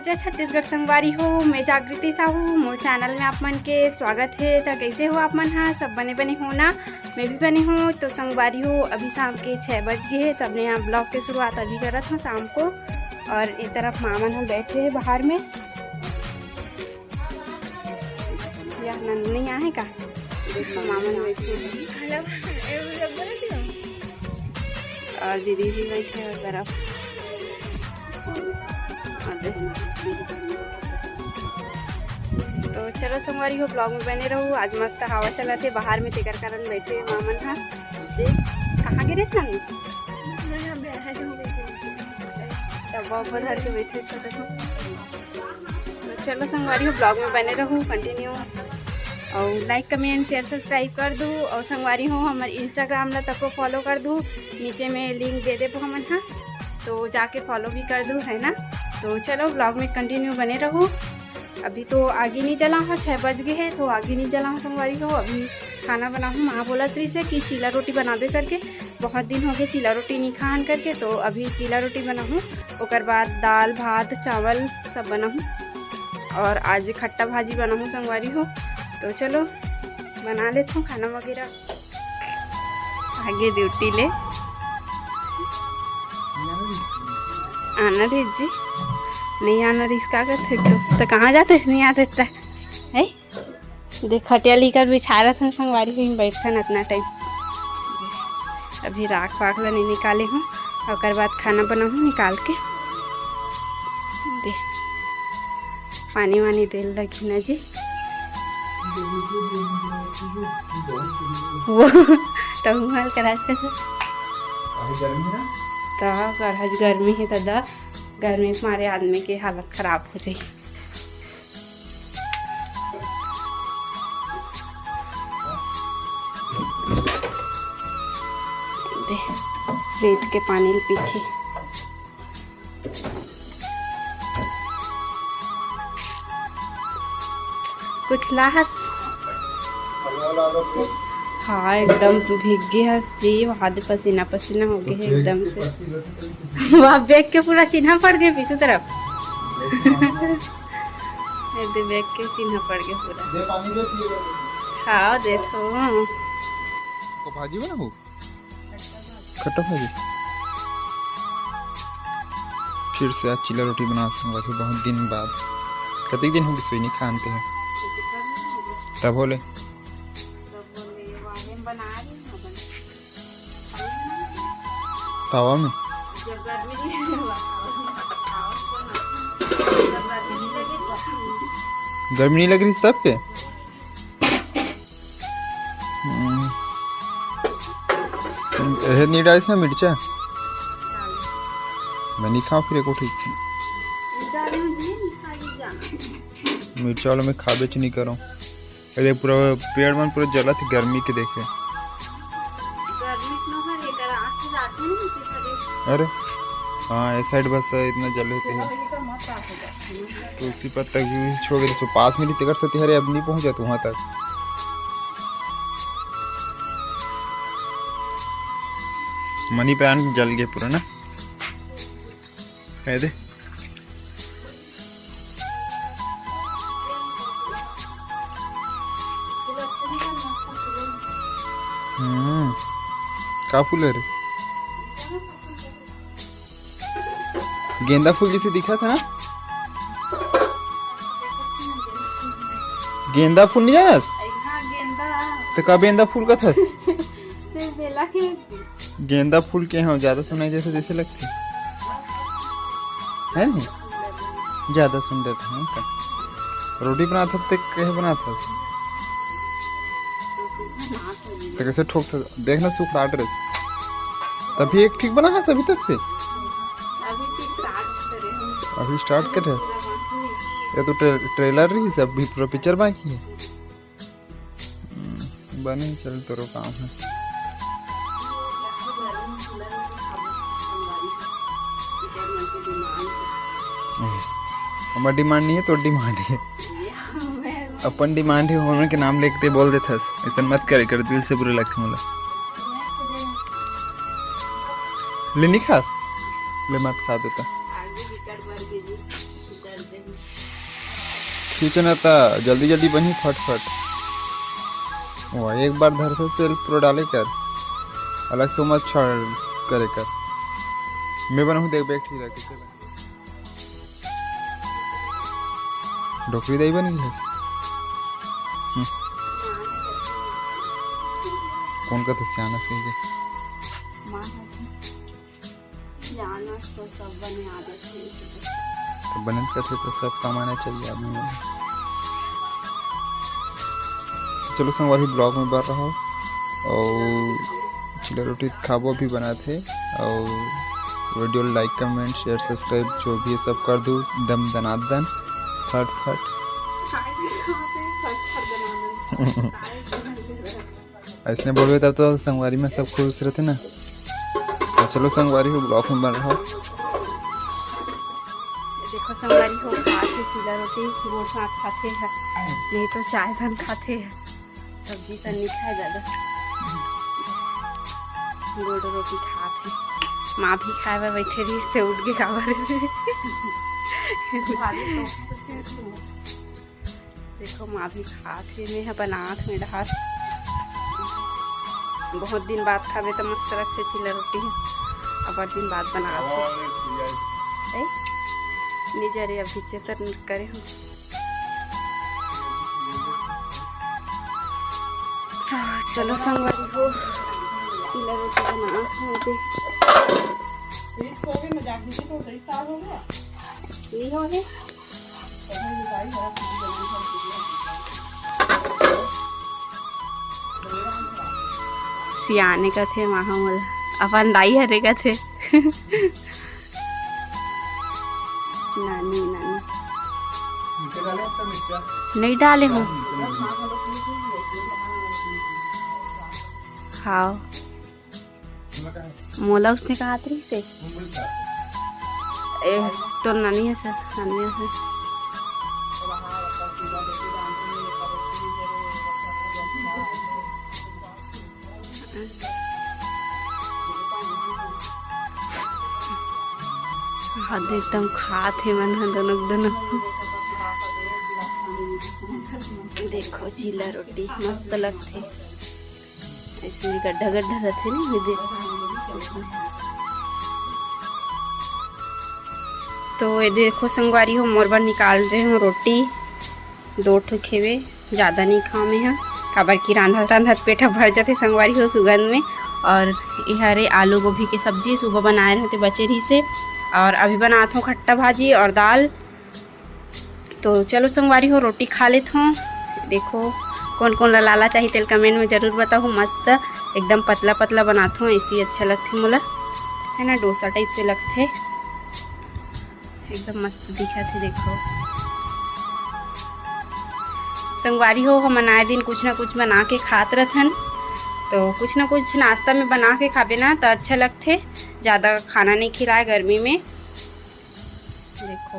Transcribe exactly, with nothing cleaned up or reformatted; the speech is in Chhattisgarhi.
जय छत्तीसगढ़ संगवारी हो, मैं जागृति साहू, मोर चैनल में आप मन के स्वागत हे। त कइसे हो आप मन ह? सब बने बने हो ना? मैं भी बने हो। तो संगवारी हो, अभी शाम के छः बज गए हे, तो अपने यहाँ ब्लॉग के शुरुआत अभी करत हो शाम को। और ए तरफ मामन ह बैठे हे बाहर में। या नंदनी आहे का? देखो मामन बैठे हे। हेलो, ए, उ लोग बोले क्यों? और दीदी भी बैठे हे तरफ। और देखो। तो चलो संगवारी हो, ब्लॉग में बने रहू। आज मस्त हवा चलत हे बाहर में, तेकर कारण बैठे हे मामन ह। देख, कहाँ गिरे नंदनी? मैं यहाँ बैठा हूँ। तब वो धर के बैठे सकत हो। तो चलो संगवारी हो, ब्लॉग में बने रहू, कंटिन्यू और लाइक, कमेंट, शेयर, सब्सक्राइब कर दू। और संगवारी हो, हमर इंस्टाग्राम ला तको फॉलो कर दू, नीचे में लिंक दे देबो हमन हा, तो जाके फॉलो भी कर दू, है ना। तो चलो ब्लॉग में कंटिन्यू बने रहू। अभी तो आगी नहीं जला हो, छः बज गए है, तो आगी नहीं जला हो संगवारी हो। अभी खाना बनाहूँ, माँ बोलत रही से कि चीला रोटी बनाबे करके, बहुत दिन हो गए चीला रोटी नहीं खान करके, तो अभी चीला रोटी बनाहूँ। ओकर बाद दाल, भात, चावल सब बनाहूँ और आज खट्टा भाजी बनाहूँ संगवारी हो। तो चलो बना लेथों खाना वगैरह। आगे ड्यूटी ले आना रहिस जी, नहीं आना रहिस, का करथे तो, तो कहाँ जाते, नहीं आते त, है? देख, खटिया लेकर बिछा रहा था संगवारी, फिर बैठन अतना टाइम। अभी राख वाख ला नहीं निकाले हूँ, ओकर बाद खाना बनाहूँ निकाल के। दे, पानी वानी दे लगही ना जी। वो तो हल कराज का तो आज गर्मी हे दादा, गर्मी के मारे आदमी के हालत खराब हो जाही। दे, फ्रिज के पानी ल पीथे। कुछ लाहस? हाँ, एकदम भीग गे हस जी, वहाँ दे पसीना पसीना हो गए है एकदम से। वहाँ बैग के पूरा चिन्हा पड़ गए पीछू तरफ। ये दे बैग के चिन्हा पड़ गए पूरा। हाँ, देखो। को भाजी बनाहू? खट्टा भाजी। फिर से आज चीला रोटी बना संगवारी, बहुत दिन बाद। कतिक दिन हो गइस सोइनी खान ते ह। तब होले। तावा में। गर्मी नहीं लग रही तब के? हम्म। एहे नहीं डालिस ना मिर्चा? मैं नहीं खाऊँ फिर एको ठीक। मिर्चा वाला मैं खाबे च नहीं करूँ। ये देख, पूरा पेड़ मन पूरा जलत हे गर्मी के देखे। अरे हाँ, ये साइड बस इतना जले थे। तुलसी पत्ता भी छो गए, तो पास में नहीं, तेकर सेती हरे अब नहीं पहुंचा तू वहां तक। मनी प्लांट जल गए पूरा ना, है दे। हम्म, का फूल है रे? गेंदा फूल जैसे दिखा था ना। गेंदा फूल नहीं जाना? तो का बेंदा फूल का था? गेंदा फूल के हो ज्यादा सुनाई जैसे जैसे लगते है नहीं? ज्यादा सुंदर था हमका। रोटी बनात हस ते कहे बनात हस? तो कैसे ठोक था? देखना सूख काट रहे। तभी एक ठीक बना है अभी तक से। अभी स्टार्ट करे। ये तो ट्रे-, ट्रेलर रही से, अभी पूरा पिक्चर बाकी है। हम्म, बने चल तोरो काम है। हमार डिमांड नहीं है, तो डिमांड है। अपन डिमांड है, हमन के नाम लेके ते बोल देथस। ऐसा मत करे कर, दिल से बुरा लगथे मोला। ले नहीं खास, ले मत खा बेटा। खींचना त जल्दी जल्दी बनही फटफट। वो एक बार धर से तेल पूरा डाले कर, अलग से मत छड़ करे कर। मैं बनाहूँ, देख बेग ठीक रह कैसे बने। डोकरी दाई बन गई है। हम्म। कौन का तो सियाना सही है। माँ है। जाना तो सब बने आ जाते हैं। तो बने तो करते तो सब काम आना चाहिए आदमी में। चलो संगवारी, ब्लॉग में बन रहा हो और चिल्ला रोटी खाबो भी बनाते और वीडियो लाइक, कमेंट, शेयर, सब्सक्राइब जो भी है सब कर दो, दम दनादन, फट फट। ऐसने बोलबे तब तो संगवारी में सब खुश रहते ना। तो चलो संगवारी हो, ब्लॉग में बन रहा हो। देखो संगवारी हो, खाथे चिल्ला रोटी, गुड़ साथ खाथे है, नहीं तो चाय संग खाथे है, सब्जी संग नहीं खाए ज्यादा। गुड़ रोटी खाथे। माँ भी खाए बर बैठे रहिस ते उठ के काबर। देखो माँ भी खात हे, मैं ह बनात हूँ डाहर। बहुत दिन बाद खाबे त मस्त लगथे चिल्ला रोटी ह। अबर दिन बाद बनात हूँ। ए? नी जा रे, अभी चेतन करे हूँ। तो चलो संगवारी हो, चिल्ला रोटी बनात हूँ अभी। नी हो हे। सियाने कथे, माँ ह मोला अपन दाई हरे कथे। नानी, नानी। नहीं डाले हूँ। हाँ। मोला उसने कहा रहिस हे। ए, तोर नानी हे सर, नानी हे सर। हाँ, एकदम खात हे मन ह दोनों, दोनों। देखो, चिल्ला रोटी मस्त लगथे। ऐसे में गड्ढा गड्ढा रहथे ना, ये दे। तो ये देखो संगवारी हो, मोर बर निकाल रहे हो रोटी, दो ठो खेवे, ज़्यादा नहीं खाओ मैं ह, काबर कि रांधत रांधत पेट ह भर जाथे संगवारी हो सुगंध में। और ये हरे आलू गोभी के सब्जी सुबह बनाए रहते बचे रहिसे, और अभी बनात हूँ खट्टा भाजी और दाल। तो चलो संगवारी हो, रोटी खा लेत हूँ। देखो, कौन कौन ला लाला चाही तेल कमेंट में जरूर बताहू। मस्त एकदम पतला पतला बनात हूँ, ऐसी अच्छा लगथे मोला, है ना, डोसा टाइप से लगथे, एकदम मस्त दिखत हे। देखो संगवारी हो, हमन आए दिन कुछ ना कुछ बना के खात रथन, तो कुछ ना कुछ नाश्ता में बना के खाबे ना, तो अच्छा लगथे। ज़्यादा खाना नहीं खिलाए गर्मी में। देखो,